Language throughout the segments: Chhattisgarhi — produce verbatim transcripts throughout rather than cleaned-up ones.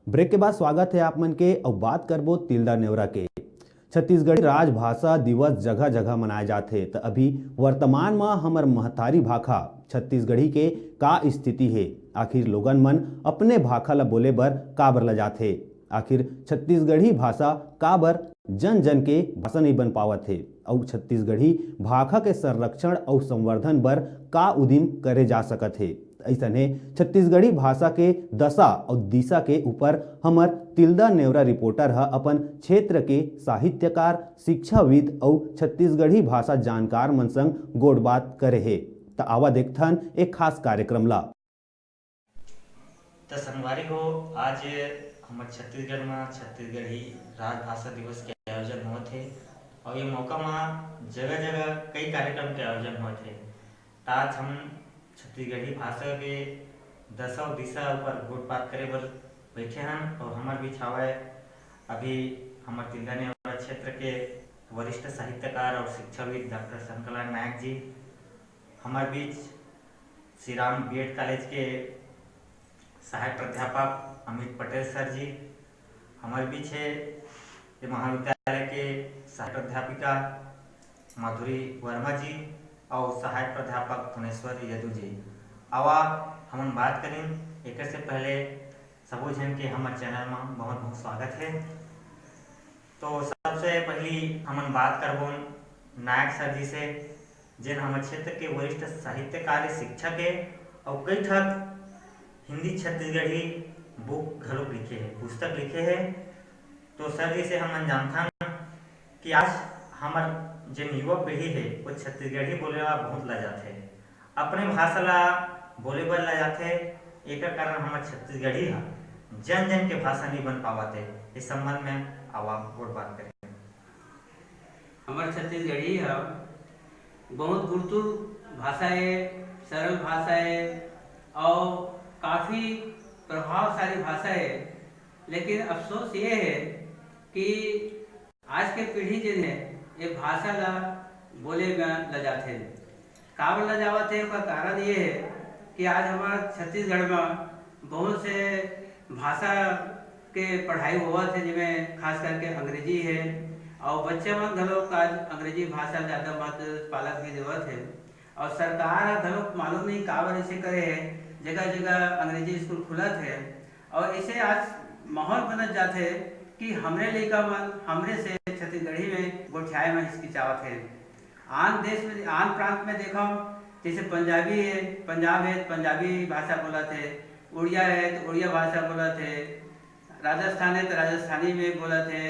ब्रेक के बाद स्वागत हे आप मन के। अउ बात करबो तिल्दा नेवरा के। छत्तीसगढ़ी राजभाषा दिवस जगह जगह मनाए जाथे, त अभी वर्तमान म हमर महतारी भाखा छत्तीसगढ़ी के का स्थिति हे? आखिर लोगन मन अपने भाखा ल बोले बर काबर लजाथे? आखिर छत्तीसगढ़ी भाषा काबर जन जन के भाषा नइ बन पावत हे? अउ छत्तीसगढ़ी भाखा के संरक्षण अउ संवर्धन बर का उदिम करे जा सकत हे? अइसने छत्तीसगढ़ी भाषा के दशा अउ दिशा के ऊपर हमर तिल्दा नेवरा रिपोर्टर ह अपन क्षेत्र के साहित्यकार, शिक्षाविद अउ छत्तीसगढ़ी भाषा जानकार मन संग गोठबात करे हे। त आवा देखथन एक खास कार्यक्रम ला। त संगवारी हो, आज हमर छत्तीसगढ़ म छत्तीसगढ़ी राजभाषा दिवस के आयोजन होत हे अउ ये मौका म जगह-जगह कई कार्यक्रम के आयोजन होत हे। त आज हम छत्तीसगढ़ी भाषा के दशा अउ दिशा ऊपर गोठबात करे बर बैठे हन अउ हमर बीच हवय अभी हमर तिल्दा नेवरा क्षेत्र के वरिष्ठ साहित्यकार अउ शिक्षाविद डॉक्टर शंकरलाल नायक जी, हमर बीच श्री राम बीएड कॉलेज के सहायक प्राध्यापक अमित पटेल सर जी, हमर बीच हे ये महाविद्यालय के सहायक प्राध्यापिका माधुरी वर्मा जी अउ सहायक प्राध्यापक थुनेश्वर यदु जी। आवा हमन बात करिन। एकर से पहले सबो झन के हमर चैनल म बहुत बहुत स्वागत हे। तो सबसे पहली हमन बात करबोन नायक सर जी से, जेन हमर क्षेत्र के वरिष्ठ साहित्यकार, शिक्षक हे अउ कई ठक हिंदी छत्तीसगढ़ी बुक घलोक लिखे हे, पुस्तक लिखे हे। तो सर जी से हमन जानथन कि आज हमर जेन युवा पीढ़ी हे, वो छत्तीसगढ़ी बोले ला बहुत लजाथे, अपने भाषा ला बोले बर लजाथे। एकर कारण हमर छत्तीसगढ़ी ह जन जन के भाषा नइ बन पावत हे। इस संबंध में आवा गोठबात करें। हमर छत्तीसगढ़ी ह बहुत गुरतुर भाषा हे, सरल भाषा हे अउ काफी प्रभावशाली भाषा हे। लेकिन अफसोस ये हे कि आज के पीढ़ी जेन हे, ये भाषा ला बोले में लजाथे। काबर लजावत हे, ओकर कारण ये हे कि आज हमर छत्तीसगढ़ म बहुत से भाषा के पढ़ाई होवत हे, जेमे खास करके अंग्रेजी हे, अउ बच्चा मन घलो आज अंग्रेजी भाषा ल ज्यादा महत्व पालक भी देवत हे। अउ सरकार ह घलो मालूम नहीं काबर ऐसे करे हे, जगह जगह अंग्रेजी स्कूल खुलत हे, अउ ऐसे आज माहौल बनत जाथे कि हमरे लइका मन हमरे से छत्तीसगढ़ी में गोठियाए में हिचकिचावत हे। आन देश में, आन प्रांत में देखव, जैसे पंजाबी हे, पंजाब हे त पंजाबी भाषा बोलत हे, उड़िया हे त उड़िया भाषा बोलत हे, राजस्थान हे त राजस्थानी में बोलत हे।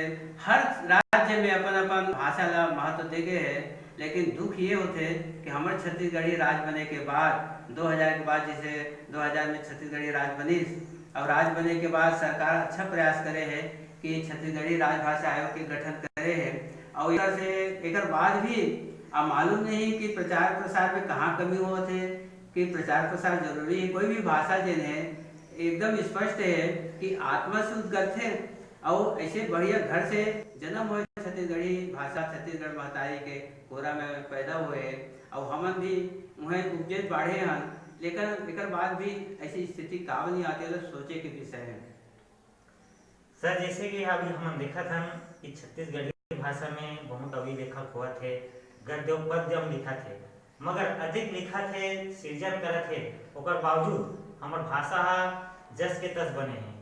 हर राज्य में अपन अपन भाषा ला महत्व दे गे हे। लेकिन दुख ये होथे कि हमर छत्तीसगढ़ी राज बने के बाद, दो हज़ार के बाद, जैसे दो हज़ार में छत्तीसगढ़ी राज बनिस, अउ राज बने के बाद सरकार अच्छा प्रयास करे हे कि छत्तीसगढ़ी राजभाषा आयोग के गठन करे हे। अउ एकर से, एकर बाद भी अब मालूम नहीं कि प्रचार प्रसार में कहाँ कमी होत हे, कि प्रचार प्रसार जरूरी हे। कोई भी भाषा जेन हे, एकदम स्पष्ट हे कि आत्मा से उद्गत हे, अउ ऐसे बढ़िया घर से जन्म होए, छत्तीसगढ़ी भाषा, छत्तीसगढ़ महतारी के कोरा में पैदा होए, अउ हमन भी उहें उपजे बाढ़े हन। लेकिन एकर बाद भी ऐसी स्थिति काबर नहीं आती, तो सोचे के विषय हे। सर, जैसे कि अभी हमन देखत हन कि छत्तीसगढ़ी भाषा में बहुत कवि लेखक होवत हे, गद्य पद्य म लिखत हे, मगर अधिक लिखत हे, सिरजन करत हे, ओकर बावजूद हमर भाषा ह जस के तस बने हे,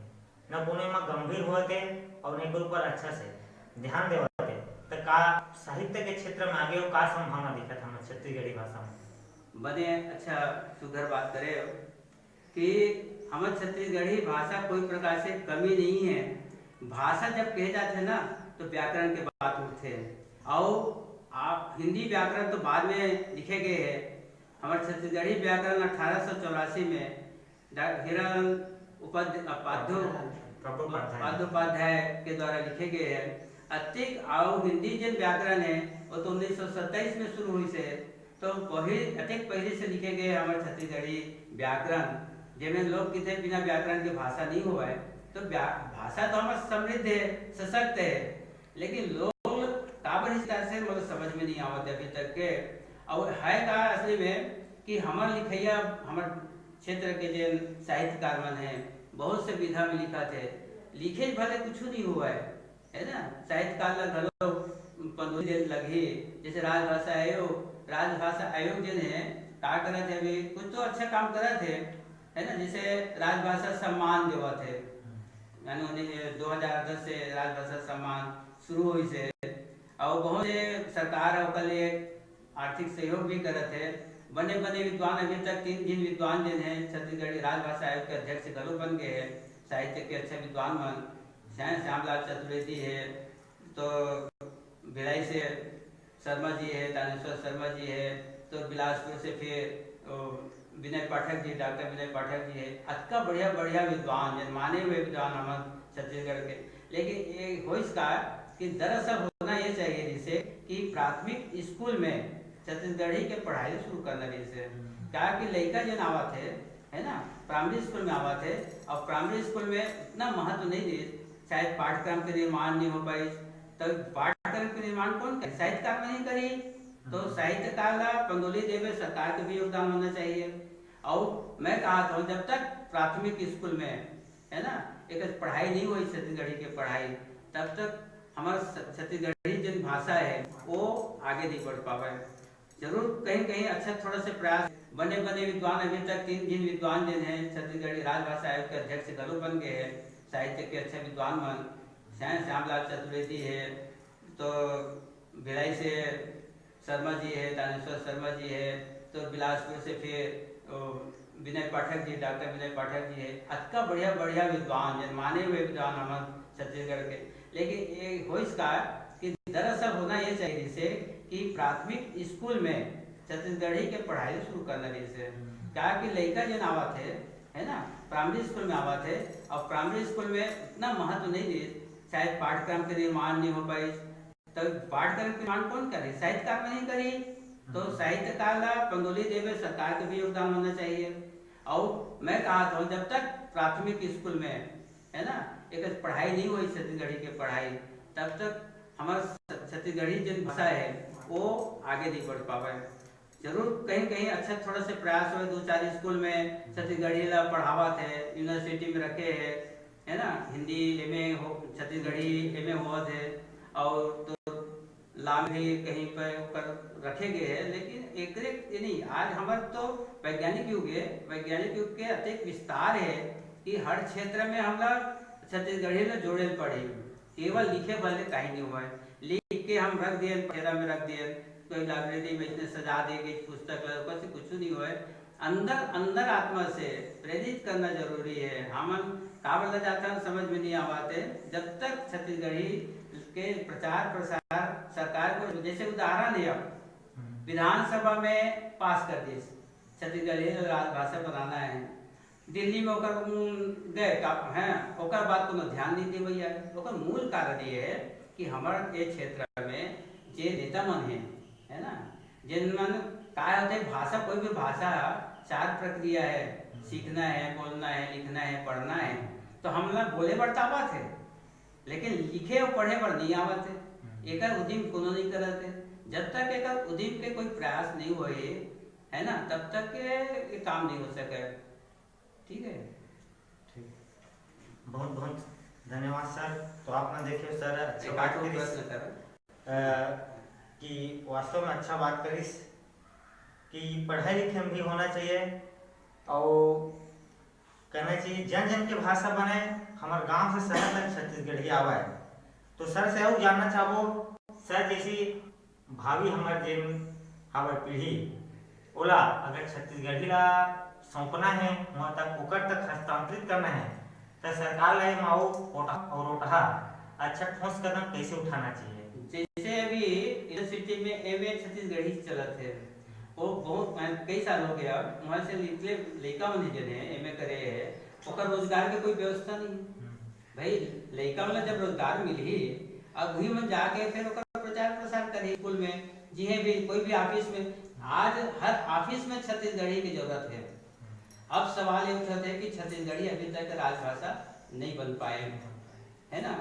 न कोनो म गंभीर होवत हे अउ न एकर ऊपर अच्छा से ध्यान देवत हे। त का साहित्य के क्षेत्र में आगे अउ का संभावना दिखत हे हमर छत्तीसगढ़ी भाषा में? बने अच्छा सुघर बात करे हो। कि हमर छत्तीसगढ़ी भाषा कोई प्रकार से कमी नहीं हे। भाषा जब कहे जाथे ना, तो व्याकरण के बात उठथे। अउ आप हिंदी व्याकरण तो बाद में लिखे गए हे। हमर छत्तीसगढ़ी व्याकरण अठारह सौ चौरासी में डॉ-, हीरालाल उपाध्य-, उपाध्यो-, प्रभुपाध्याय। प्रभुपाध्याय के द्वारा लिखे गए हे। अतिक अउ हिंदी जेन व्याकरण हे, वो तो उन्नीस सौ सत्ताईस में शुरू हुई से। तो पहि-, अतेक पहले से लिखे गए हमर छत्तीसगढ़ी व्याकरण, जेमे लोग किथे बिना व्याकरण के भाषा नहीं होवय। तो व्या-, भाषा तो हमर समृद्ध हे, सशक्त हे, लेकिन लोग काबर इस तरह से, मतलब, समझ में नहीं आवत हे अभी तक के। अउ हे का असली में कि हमर लिखइया, हमर क्षेत्र के जेन साहित्यकार मन हे, बहुत से विधा में लिखत हे, लिखे भले कुछ नहीं हुआ है, है ना? साहित्यकार ला घलो पंदोली दे लगही। जैसे राजभाषा आयोग, राजभाषा आयोग जेन है, का करत है अभी? कुछ तो अच्छा काम करत है, है ना? जैसे राजभाषा सम्मान देवत है, यानी उन्हें दो हज़ार दस से राजभाषा सम्मान शुरू होइस हे। और बहुत से सरकार ह ओकर लिए आर्थिक सहयोग भी करत है। बने बने विद्वान, अभी तक तीन झिन विद्वान जेन है छत्तीसगढ़ी राजभाषा आयोग के अध्यक्ष घलो बन गए हैं, साहित्य के अच्छे विद्वान मन, श्याम श्यामलाल चतुर्वेदी है, तो भिलाई से शर्मा जी है, तानेश्वर शर्मा जी है, तो बिलासपुर से फिर ओ, विनय पाठक जी, डॉक्टर विनय पाठक जी है, अतका बढ़िया बढ़िया विद्वान, जन माने हुए विद्वान हमर छत्तीसगढ़ के। लेकिन ये होइस का कि दरअसल होना ये चाहिए जैसे कि प्राथमिक स्कूल में छत्तीसगढ़ी के पढ़ाई शुरू करना जैसे, क्या कि लड़का जन आवत है, है ना, प्राइमरी स्कूल में आवत है, और प्राइमरी स्कूल में इतना महत्व नहीं दी, शायद पाठ्यक्रम के निर्माण नहीं हो पाई। तो पाठ्यक्रम के निर्माण कौन करे? साहित्यकार नहीं करी। तो साहित्यकार ला पंदोली देवे सरकार के भी योगदान होना चाहिए। और मैं कहा था, जब तक प्राथमिक स्कूल में, है ना, एक पढ़ाई नहीं हुई छत्तीसगढ़ी के पढ़ाई, तब तक हमारा छ-, छत्तीसगढ़ी जन भाषा है, वो आगे नहीं बढ़ पावे। जरूर कहीं कहीं अच्छा थोड़ा से प्रयास, बने बने विद्वान, अभी तक तीन झिन विद्वान जन है छत्तीसगढ़ी राजभाषा आयोग के अध्यक्ष घलो बन गए हैं, साहित्य के अच्छे विद्वान मन, श्याम श्यामलाल चतुर्वेदी है, तो भिलाई से शर्मा जी है, तानेश्वर शर्मा जी है, तो बिलासपुर से फिर ओ, विनय पाठक जी, डॉक्टर विनय पाठक जी है, अतका बढ़िया बढ़िया विद्वान, जन माने हुए विद्वान हमर छत्तीसगढ़ के। लेकिन ये होइस का कि दरअसल होना ये चाहिए जैसे कि प्राथमिक स्कूल में छत्तीसगढ़ी के पढ़ाई शुरू करना जैसे, क्या कि लड़का जन आवत है, है ना, प्राइमरी स्कूल में आवत है, और प्राइमरी स्कूल में इतना महत्व नहीं दी, शायद पाठ्यक्रम के निर्माण नहीं हो पाई। तो पाठ्यक्रम के निर्माण कौन करे? साहित्यकार नहीं करी। तो साहित्यकार ला पंदोली देवे सरकार के भी योगदान होना चाहिए। और मैं कहा था, जब तक प्राथमिक स्कूल में, है ना, एक पढ़ाई नहीं हुई छत्तीसगढ़ी के पढ़ाई, तब तक हमारा छ-, छत्तीसगढ़ी जन भाषा है, वो आगे नहीं बढ़ पावे। जरूर कहीं कहीं अच्छा थोड़ा से प्रयास हुए, दो चार स्कूल में छत्तीसगढ़ी ला पढ़ावत है, यूनिवर्सिटी में रखे है, है ना, हिंदी एमए हो, छत्तीसगढ़ी एमए होवत है, और तो लाम भी कहीं पर ऊपर रखे गए हैं। लेकिन एकरे ये नहीं, आज हमार तो वैज्ञानिक युग है, वैज्ञानिक युग के अतेक विस्तार है कि हर क्षेत्र में हमला छत्तीसगढ़ी ला जोड़े ल पड़ी। केवल लिखे भर ले कहीं नहीं हुआ है, लिख के हम रख दिए, पखेरा में रख दिए, कोई लाइब्रेरी में इसने सजा दे गई पुस्तक ला, ओकर से कुछ नहीं हुआ है। अंदर, अंदर आत्मा से प्रेरित करना जरूरी है। हमन का बोला जाता है, समझ में नहीं आवाते। जब तक छत्तीसगढ़ी के प्रचार प्रसार सरकार को, जैसे उदाहरण है, अब विधानसभा में पास कर दिए छत्तीसगढ़ी राजभाषा बनाना है, दिल्ली में ओकर, उम, गए का, हैं, ओकर बाद कोनो ध्यान नहीं देवैया। ओकर मूल कारण ये है कि हमारे ये क्षेत्र में जे नेता मन हैं, है ना, जिन मन का होते, भाषा, कोई भी भाषा, चार प्रक्रिया है, सीखना है, बोलना है, लिखना है, पढ़ना है। तो हमला बोले बर तो आवत है, लेकिन लिखे और पढ़े बर नहीं आवत है। एकर उदिम कोनो नहीं करत है। जब तक एकर उदिम के कोई प्रयास नहीं होए, है ना, तब तक के ये काम नहीं हो सके। ठीक है। ठीक, बहुत बहुत धन्यवाद सर। तो आप ना देखिए सर, अच्छा बात करिस, प्रश्न कर। कि वास्तव में अच्छा बात करिस कि पढ़ाई लिखे में भी होना चाहिए और कहना चाहिए जन जन के भाषा बने। हमारे गांव से शहर तक छत्तीसगढ़ी आवा है। तो सर से और जानना चाहबो सर, जैसी भावी हमर जेन हवय पीढ़ी, ओला अगर छत्तीसगढ़ी ला सौंपना हे, वहाँ तक ओकर तक हस्तांतरित करना हे, त सरकार ला एमा अउ ओटहा अच्छा ठोस कदम कैसे उठाना चाहिए? जैसे अभी यूनिवर्सिटी में एमए छत्तीसगढ़ी चलत हे, वो बहुत कई साल हो गया, वहाँ से निकले लइका मन जेन हे एमए करे हे, ओकर रोजगार के कोई व्यवस्था नहीं। भाई, लइका मन जब रोजगार मिलही, अब वही मन जाके फिर ओकर प्रचार प्रसार करही स्कूल में, जिहे भी कोई भी ऑफिस में। आज हर ऑफिस में छत्तीसगढ़ी की जरूरत है। अब सवाल ये उठत है कि छत्तीसगढ़ी अभी तक राजभाषा नहीं बन पाए, है ना?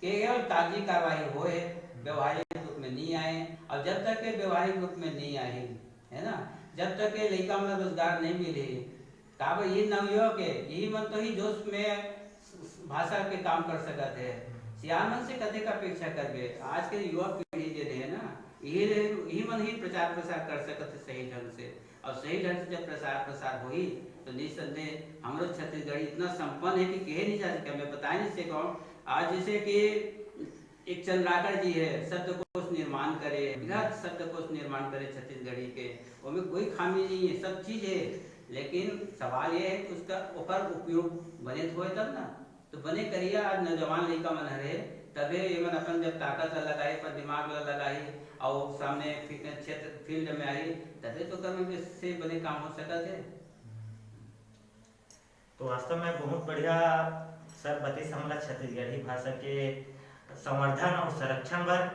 केवल कागजी कार्रवाई होए, व्यवहारिक रूप में नहीं आए। अब जब तक के व्यवहारिक रूप में नहीं आए, है ना, जब तक के लइका मन रोजगार नहीं मिले, काबर ये नवयुवक के यही मन तो ही जोश में भाषा के काम कर सकत हे। सियान मन से कतेक अपेक्षा करबे? आज के युवा पीढ़ी जे हे ना, यही ले, यही मन ही प्रचार प्रसार कर सकत हे सही ढंग से। और सही ढंग से जब प्रचार प्रसार होही, तो निसंदेह हमरो छत्तीसगढ़ी इतना संपन्न हे कि कहे नहीं जा सके, मैं बताए नहीं सकूँ। आज जैसे कि एक चंद्राकर जी हे, शब्दकोश निर्माण करे, बृहद शब्दकोश निर्माण करे छत्तीसगढ़ी के, ओमे कोई खामी नहीं हे, सब चीज हे। लेकिन सवाल ये हे कि उसका, ओकर उपयोग बने तो होए तब ना। तो बने करिया आज नौजवान लइका मन हरे, तभे ये मन अपन जब ताकत ला लगाही, अपन दिमाग ला लगाही, और सामने फी-, क्षेत्र field में आही, तभे तो ओकर मन से बने काम हो सकत हे। तो वास्तव में बहुत बढ़िया सर बतिस हमला छत्तीसगढ़ी भाषा के संवर्धन और संरक्षण बर।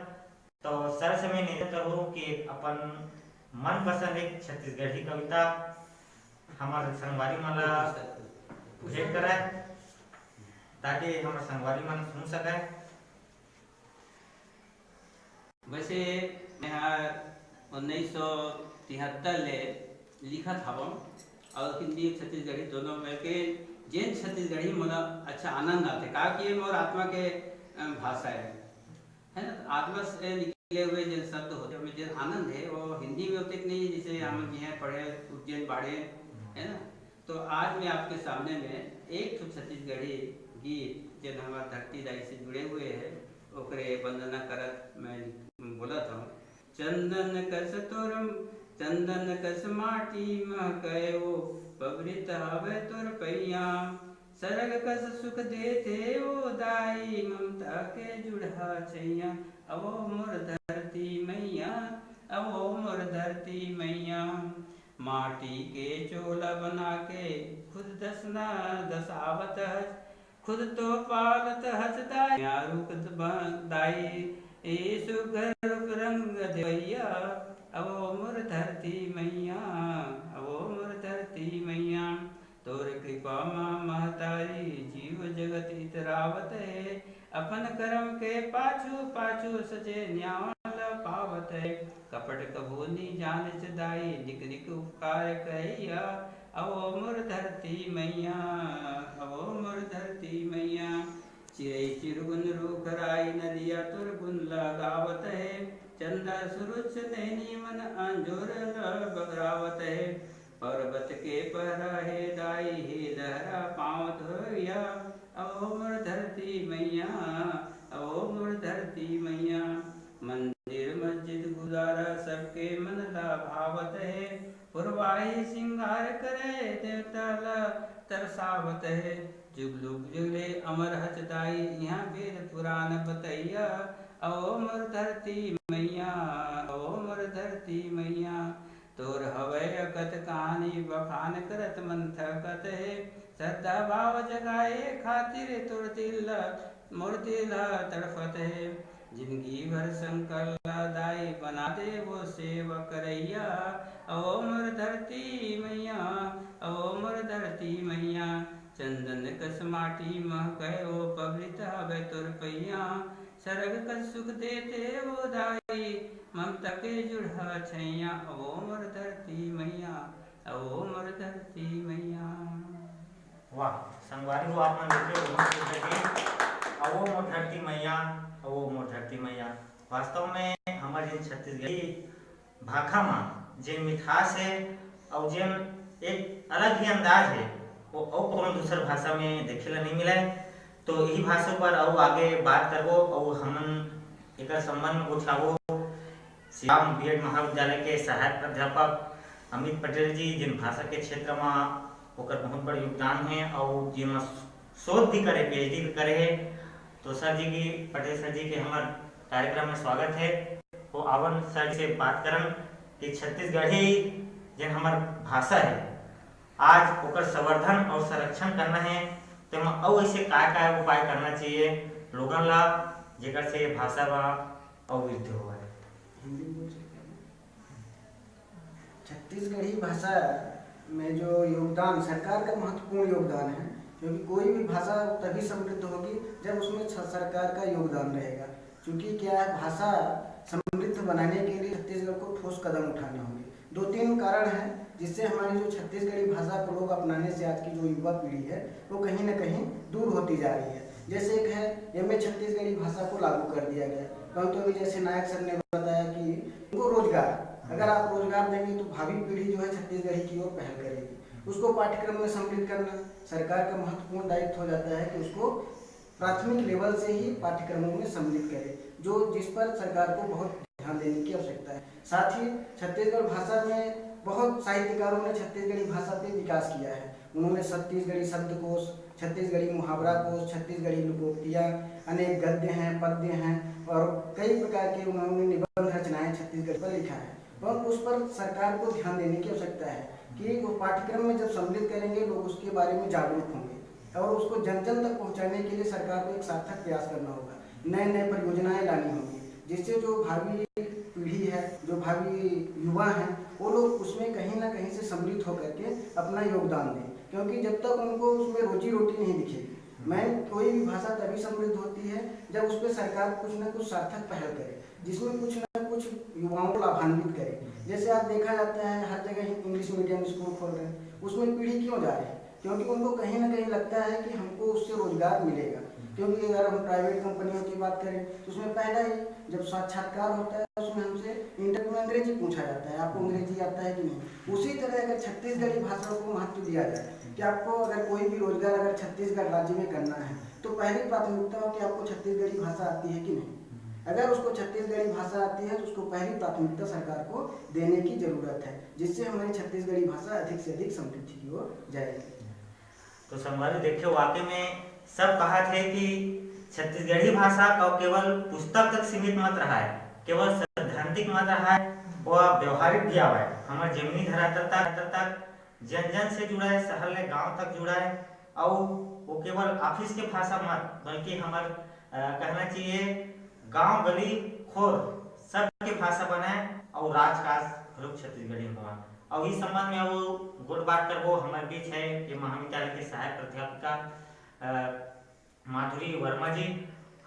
तो सर से मैं निवेदन करूँ कि अपन मनपसंद एक छत्तीसगढ़ी कविता हमर संगवारी मन ला भेंट कराए, ताकि हमर संगवारी मन सुन सके। वैसे मैं उन्नीस सौ तिहत्तर ले लिखत हवं और हिंदी छत्तीसगढ़ी दोनों में के जेन छत्तीसगढ़ी मोला अच्छा आनंद आथे, काबर कि ये मोर आत्मा के, अ, भाषा हे, है ना? तो आत्मा से निकले हुए जेन शब्द होथे, ओमे जेन आनंद हे, वो हिंदी में ओतेक नहीं हे, जैसे हम जिहाँ पढ़े, उज्जैन बाढ़े, है ना? तो आज मैं आपके सामने में एक ठो छत्तीसगढ़ी गीत, जेन हमार धरती दाई से जुड़े हुए हे, ओकरे वंदना करत मैं बोलत हूँ। चंदन कस तोर, चंदन कस माटी महकय ओ, पवित्र हवय तोर पैया। सरग कस सुख देथे ओ दाई, ममता के जुड़हा छैया। अवो मोर धरती मैया, अवो मोर धरती मैया। माटी के चोला बना के खुद दसना दसावत हस, खुद तो पालत हस दाई, या रुख द-, ब-, दाई, ए सुघर रूप रंग देवैया, अवो मोर धरती मैया, अवो मोर धरती मैया। तोर कृपा मा महतारी जीव जगत इतरावत हे, अपन करम के पाछू पाछू सचे न्यावा ल पावत हे। कपट कभू नी जानेच दाई, निक निक उपकार करैया, अवो मोर धरती मैया, अवो मोर धरती मैया। चिरई चिरगुन रूख राई नदिया तोर गुन ल गावत हे, चंदा सुरुज नैनी मन अंजोर ल बगरावत हे। पर्वत के पहरा हे दाई हे लहरा पावत होइया, अवो मोर धरती मैया, अवो मोर धरती मैया। मंदिर मस्जिद गुरुद्वारा सबके मन ला भावत हे, पुरवाही सिंगार करे देवता ला तरसावत हे। जुग जुग ले अमर हच दाई इहाँ वेद पुराण बतैया, अवो मोर धरती मैया, अवो मोर धरती मैया। तोर हवय अकथ कहानी बखान करत मन थकत हे, श्रद्धा भाव जगाए खातिर तोर दिल ल, मोर दिल ह तड़फत हे। जिनगी भर शंकर ला दाई बना दे वो सेवा करैया, अवो मोर धरती मैया, अवो मोर धरती मैया। चंदन कस माटी महकय ओ पवित्र हवय तोर पैया, सरग कस सुख देथे ओ दाई, ममता के जुड़हा छैया, अवो मोर धरती मैया, अवो मोर धरती मैया। वाह, संगवारी हो, आप मन देखे, बहुत सुंदर गीत, अवो मोर धरती मैया, अवो मोर धरती मैया। वास्तव में हमर जेन छत्तीसगढ़ी भाखा म जेन मिठास हे अउ जेन एक अलग ही अंदाज हे, वो अउ कोनो दूसर भाषा में देखे ला नहीं मिलय। तो यही भाषा पर अउ आगे बात करबो अउ हमन एकर संबंध गोठियाबो। श्री राम बीएड महाविद्यालय के सहायक प्राध्यापक अमित पटेल जी, जिन भाषा के क्षेत्र म ओकर बहुत बड़ योगदान हे अउ जेमा शोध भी करे, पीएचडी भी करे हे। तो सर जी की, पटेल सर जी के हमर कार्यक्रम में स्वागत हे। तो आवन सर से बात करन कि छत्तीसगढ़ी जेन हमर भाषा हे, आज ओकर संवर्धन और संरक्षण करना हे, तेमा अउ ऐसे काय-काय उपाय करना चाहिए लोगन ला, जेकर से ये भाषा मा अउ वृद्धि होवय? हिंदी में बोल सकते हैं। छत्तीसगढ़ी भाषा में जो योगदान, सरकार का महत्वपूर्ण योगदान है, क्योंकि कोई भी भाषा तभी समृद्ध होगी जब उसमें छ-, सरकार का योगदान रहेगा। क्योंकि क्या है, भाषा समृद्ध बनाने के लिए छत्तीसगढ़ को ठोस कदम उठाने होंगे। दो तीन कारण हैं जिससे हमारी जो छत्तीसगढ़ी भाषा को लोग अपनाने से आज की जो युवा पीढ़ी है वो कहीं ना कहीं दूर होती जा रही है। जैसे एक है, एमए छत्तीसगढ़ी भाषा को लागू कर दिया गया, परंतु अभी जैसे नायक सर ने बताया कि उनको रोजगार, अगर आप रोजगार देंगे तो भावी पीढ़ी जो है छत्तीसगढ़ी की ओर पहल करेगी। उसको पाठ्यक्रम में सम्मिलित करना, सरकार का महत्वपूर्ण दायित्व हो जाता है कि उसको प्राथमिक लेवल से ही पाठ्यक्रमों में सम्मिलित करें, जो जिस पर सरकार को बहुत ध्यान देने की आवश्यकता है। साथ ही छत्तीसगढ़ भाषा में बहुत साहित्यकारों ने छत्तीसगढ़ी भाषा पे विकास किया है। उन्होंने छत्तीसगढ़ी शब्दकोश, छत्तीसगढ़ी मुहावरा कोश, छत्तीसगढ़ी लोकोक्तियाँ, अनेक गद्य हैं, पद्य हैं और कई प्रकार के उन्होंने निबंध रचनाएं छत्तीसगढ़ पर लिखा है। और उस पर सरकार को ध्यान देने की आवश्यकता है कि वो पाठ्यक्रम में जब सम्मिलित करेंगे, लोग उसके बारे में जागरूक होंगे और उसको जन जन तक पहुंचाने के लिए सरकार को एक सार्थक प्रयास करना होगा। नए नए परियोजनाएं लानी होंगी, जिससे जो भावी पीढ़ी है, जो भावी युवा हैं, वो लोग उसमें कहीं ना कहीं से सम्मिलित होकर के अपना योगदान दें, क्योंकि जब तक उनको उसमें रोजी रोटी नहीं दिखेगी, मैं कोई भी भाषा तभी समृद्ध होती है जब उस पर सरकार कुछ ना कुछ सार्थक पहल करे, जिसमें कुछ ना कुछ युवाओं को लाभान्वित करे। जैसे आज देखा जाता है, हर जगह इंग्लिश मीडियम स्कूल खोल रहे हैं, उसमें पीढ़ी क्यों जा रही है? क्योंकि उनको कहीं ना कहीं लगता है कि हमको उससे रोजगार मिलेगा। क्योंकि अगर हम प्राइवेट कंपनियों की बात करें तो उसमें पहला ही जब साक्षात्कार होता है, उसमें हमसे इंटरव्यू में अंग्रेजी पूछा जाता है, आपको अंग्रेजी आता है कि नहीं। उसी तरह अगर छत्तीसगढ़ी भाषा को महत्व दिया जाए कि आपको अगर कोई भी रोजगार अगर छत्तीसगढ़ राज्य में करना है तो पहली प्राथमिकता हो कि आपको छत्तीसगढ़ी भाषा आती है कि नहीं। अगर उसको छत्तीसगढ़ी भाषा आती है तो उसको पहली प्राथमिकता सरकार को देने की जरूरत है, जिससे हमारी छत्तीसगढ़ी भाषा अधिक से अधिक समृद्धि की ओर जाएगी। तो संगवारी देखिए, वाकई में सब कहा थे कि छत्तीसगढ़ी भाषा का केवल पुस्तक तक सीमित मत रहा है, केवल सैद्धांतिक मत रहा है, वह व्यवहारिक भी आवा है। हमारे जमीनी धरातल तक, तक जन जन से जुड़ा है, शहर ले गांव तक जुड़ा है। और वो केवल ऑफिस के भाषा मत, बल्कि हमार कहना चाहिए गांव गली खोर सबके भाषा बनाए और राजकाज रूप छत्तीसगढ़ी में हुआ। और इस संबंध में वो गोठ बात करबो, हमारे बीच है ये महाविद्यालय के सहायक प्राध्यापिका माधुरी वर्मा जी।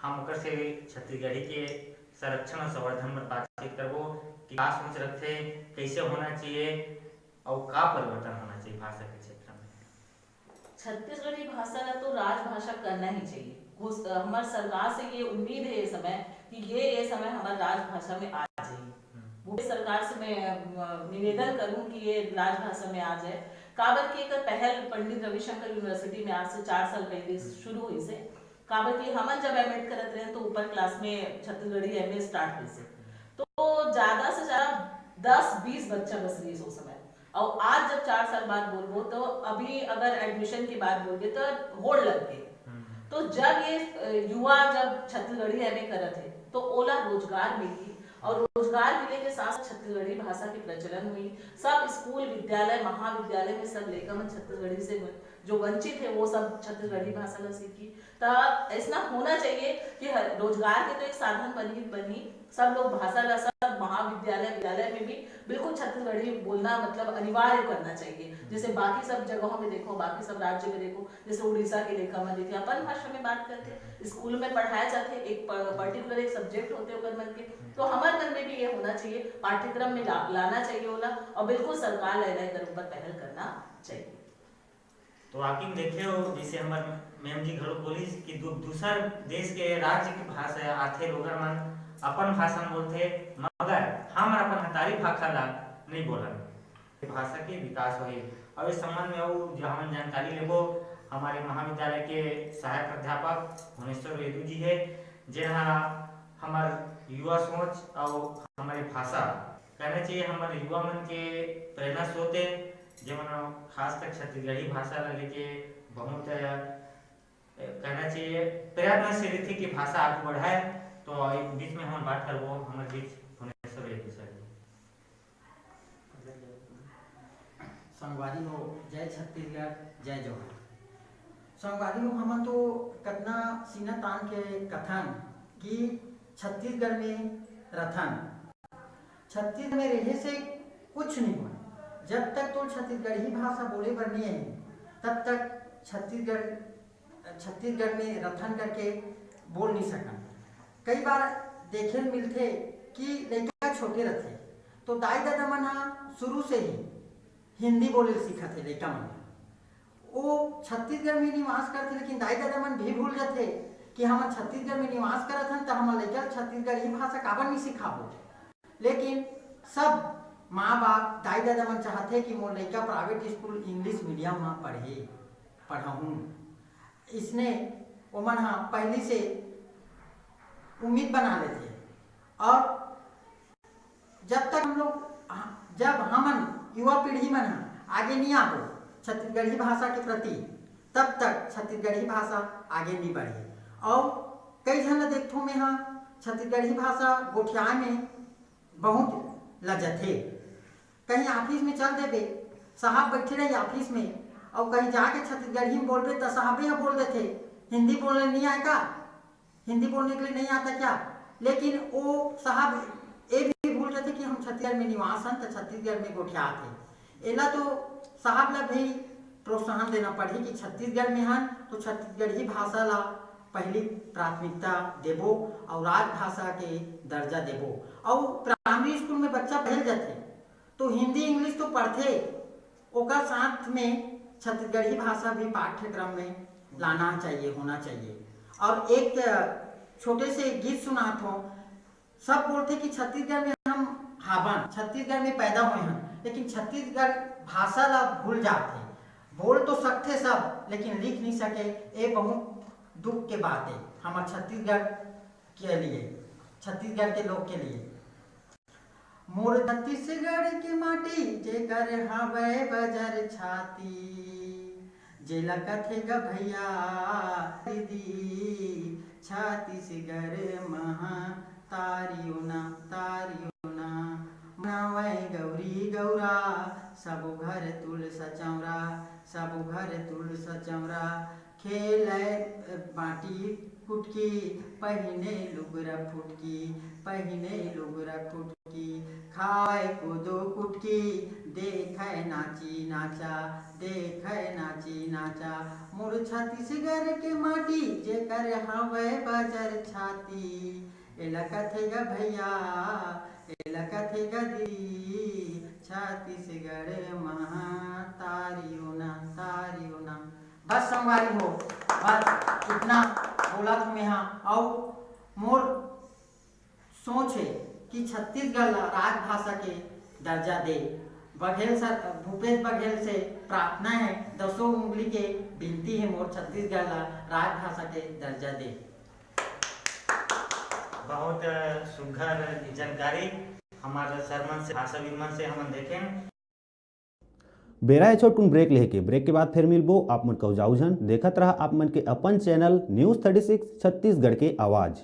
हम ओकर से छत्तीसगढ़ी के संरक्षण और संवर्धन पर बातचीत करबो कि का सोच रखते, कैसे होना चाहिए और का परिवर्तन होना चाहिए भाषा के क्षेत्र में। छत्तीसगढ़ी भाषा ला तो राजभाषा करना ही चाहिए। हमार सरकार से ये उम्मीद है ये समय कि ये ये समय हमार राजभाषा में आ जाए। भूपेश सरकार से मैं निवेदन करूं कि ये राजभाषा में आ जाए। काबर की एक पहल पंडित रविशंकर यूनिवर्सिटी में आज से चार साल पहले शुरू हुई से। काबर की हमन जब एमएड करत रहे तो ऊपर क्लास में छत्तीसगढ़ी एमए स्टार्ट हुई से, तो ज्यादा से ज्यादा दस बीस बच्चा बस रही उस समय। और आज जब चार साल बाद बोलबो तो अभी अगर एडमिशन की बात बोलबे तो होड़ लग गए। तो जब ये युवा जब छत्तीसगढ़ी एमए करत है तो ओला रोजगार मिली और रोजगार मिले के साथ छत्तीसगढ़ी भाषा के प्रचलन हुई। सब स्कूल विद्यालय महाविद्यालय में सब लेकर छत्तीसगढ़ी से जो वंचित है वो सब छत्तीसगढ़ी भाषा ला सीखी। तो ऐसा होना चाहिए कि रोजगार के तो एक साधन बनी बनी सब लोग भाषा ला सब महाविद्यालय विद्यालय में भी बिल्कुल छत्तीसगढ़ी बोलना मतलब अनिवार्य करना चाहिए। जैसे बाकी सब जगहों में देखो, बाकी सब राज्य में देखो, जैसे उड़ीसा के लेखा में देखिए अपन भाषा में बात करते, स्कूल में पढ़ाया जाते, एक पर्टिकुलर एक सब्जेक्ट होते ओकर मन के, तो हमारे मन में भी ये होना चाहिए, पाठ्यक्रम में ला, लाना चाहिए ओला, और बिल्कुल सरकार ला एला एकर ऊपर पहल करना चाहिए। तो आकिम देखे हो, जैसे हमर मैम जी घलो बोलिस कि दू, दूसर देश के राज्य के भाषा आथे, लोगन मन अपन भाषा में बोलथे, मगर हमन अपन हतारी भाखा ला नहीं बोलन। भाषा के विकास होही। और इस संबंध में अउ जो हमन जानकारी लेबो, हमारे महाविद्यालय के सहायक प्राध्यापक भुवनेश्वर वेदू जी है, जेन हा हमर युवा सोच और हमारे भाषा कहना चाहिए, हमारे युवा मन के प्रेरणा स्रोत है, जेमन खास कर छत्तीसगढ़ी भाषा ला लेके बहुत कहना चाहिए प्रयत्नशील रहिथे कि भाषा आगू बढ़ाए। तो बीच में हमन बात करबो, हमर बीच भुवनेश्वर वेदू सर जी। संगवारी हो, जय छत्तीसगढ़, जय जोहार। संगवारी हो, हमन तो कतना सीना तान के कथन कि छत्तीसगढ़ में रथन, छत्तीसगढ़ में रहे से कुछ नहीं होय। जब तक तो छत्तीसगढ़ी भाषा बोले बर नहीं आई, तब तक छत्तीसगढ़ छत्तीसगढ़ में रथन करके बोल नहीं सकन। कई बार देखे मिलथे कि लइका छोटे रथे, तो दाई ददा मन ह शुरू से ही हिंदी बोले सीखत हे लइका मन। वो छत्तीसगढ़ में निवास करथे, लेकिन दाई ददा मन भी भूल जाथे कि हमन छत्तीसगढ़ में निवास करत हन, त हमर लइका ल छत्तीसगढ़ी भाषा काबर नहीं सिखाबो। लेकिन सब माँ बाप, दाई ददा मन चाहथे कि मोर लइका प्राइवेट स्कूल, इंग्लिश मीडियम में पढ़े, पढ़ाहूँ। इसने ओमन ह पहली से उम्मीद बना लेथे। और जब तक हम लोग, जब हमन युवा पीढ़ी मन ह आगे नहीं आबो छत्तीसगढ़ी भाषा के प्रति, तब तक छत्तीसगढ़ी भाषा आगे नहीं बढ़े। और कई झन ल देखथों मैं ह, छत्तीसगढ़ी भाषा गोठियाए में बहुत लजथे। कहीं ऑफिस में चल देबे, साहब बैठे रही ऑफिस में, और कहीं जाके छत्तीसगढ़ी में बोलबे, त साहबे ह बोल देथे, "हिंदी बोलने नहीं आए का? हिंदी बोलने के लिए नहीं आता क्या?" लेकिन वो साहब ये भी भूल जाते कि हम छत्तीसगढ़ में निवास हन, त छत्तीसगढ़ में गोठियात हे। एला तो साहब ला भी प्रोत्साहन देना पड़ही कि छत्तीसगढ़ में हन, तो छत्तीसगढ़ी भाषा ला पहली प्राथमिकता देबो और राजभाषा के दर्जा देबो। और प्राइमरी स्कूल में बच्चा पढ़े जाथे, तो हिंदी इंग्लिश तो पढ़थे, ओकर साथ में छत्तीसगढ़ी भाषा भी पाठ्यक्रम में लाना चाहिए, होना चाहिए। और एक छोटे से गीत सुनात हूँ। सब बोलथे कि छत्तीसगढ़ में हम हावन, छत्तीसगढ़ में पैदा होए हन, लेकिन छत्तीसगढ़ भाषा ला भूल जाथे। बोल तो सकथे सब, लेकिन लिख नहीं सके। ये बहुत दुख के बात है हमर छत्तीसगढ़ के लिए, छत्तीसगढ़ के लोग के लिए। मोर छत्तीसगढ़ के माटी, जेकर हवय बजर छाती, जेला कथे ग भैया दीदी, छत्तीसगढ़ महा तारियो ना, तारियो ना। मनावय गौरी गौरा, सबो घर तुलसा चौरा, सबो घर तुलसा चौरा। खेलय बाटी कुटकी, पहिने लुगरा फुटकी, पहिने लुगरा फुटकी। खावय कोदो कुटकी, देखय नाची नाचा, देखय नाची नाचा। मोर छत्तीसगढ़ के माटी, जेकर हवय बजर छाती। एला कथे ग भैया, एला कथे ग दीदी, छत्तीसगढ़ महा तारियो ना, तारियो ना। बस संगवारी हो, बस इतना बोलत हूँ मैं हा। अउ मोर सोच है कि छत्तीसगढ़ ला राजभाषा के दर्जा दे। बघेल सर, भूपेश बघेल से प्रार्थना है, दसों उंगली के विनती है मोर, छत्तीसगढ़ ला राजभाषा के दर्जा दे। बहुत सुघर जानकारी हमारे सर मन से, भाषाविद मन से हमन देखें। बेरा हे छोटकुन ब्रेक लेके, ब्रेक के बाद फिर मिलबो। आप मन कहू जाऊ झन, देखत रहा आप मन के अपन channel news thirty six Chhattisgarh के आवाज़।